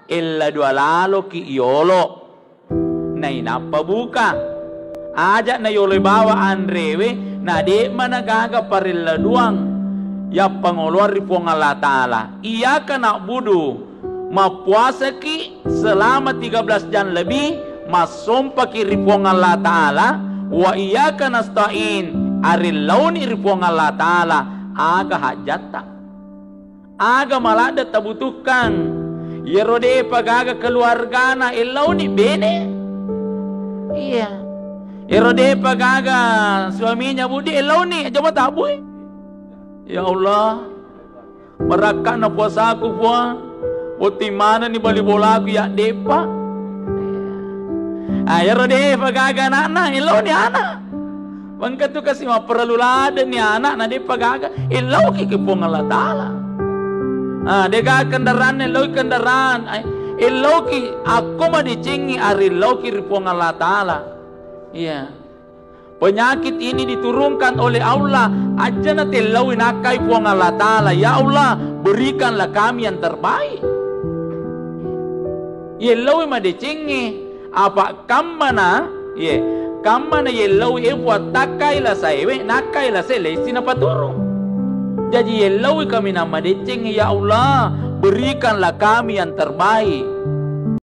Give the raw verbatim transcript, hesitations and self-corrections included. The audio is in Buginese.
Ella dua laloki yolo. Nainappa buka. Aja na yoloi bawa anrewe, na de'ma na gaga parella duang. Yappangoloang ri Puang Allah Ta'ala. Iyyaka na'budu. Mappuasaki selama tiga belas jam lebih, massompaki ri Puang Allah Ta'ala, wa iyyaka nasta'in, arellauni ri Puang Allah Ta'ala, aga hajjatta. Aga maladde tabutuhkan. Iyaro de'pa gaga keluargana, ellauni bene. Iya. Iyaro de'pa gaga suaminya, budi, ellauni, coba tabui. Ya Allah, marakka'na puasaku, Puang. Botting manenni bali bolaku, ya de'pa. Ah, iyaro de'pa gaga anakna, ellauni anak. Engka tu kasi mapparellu ladenni anak na de'pa gaga, ellauki ke Puang Allah Ta'ala. Ah, de'ga kendaraan, ellaui kendaraan. Ai, ellauki, akko madecengi, arellauki ri Puang Allah Ta'ala. Iya. Penyakit ini diturunkan oleh Allah, aja na tellaui nakkai Puang Allah Ta'ala. Ya Allah, berikanlah kami yang terbaik. Yellaui madecengnge, apa kammana, ye, kammana yellaui e Puang takkai lasaewe, nakkai lasae lesi napaturung. Jaji yellaui kaminang madecengnge, ya Allah, berikanlah kami yang terbaik.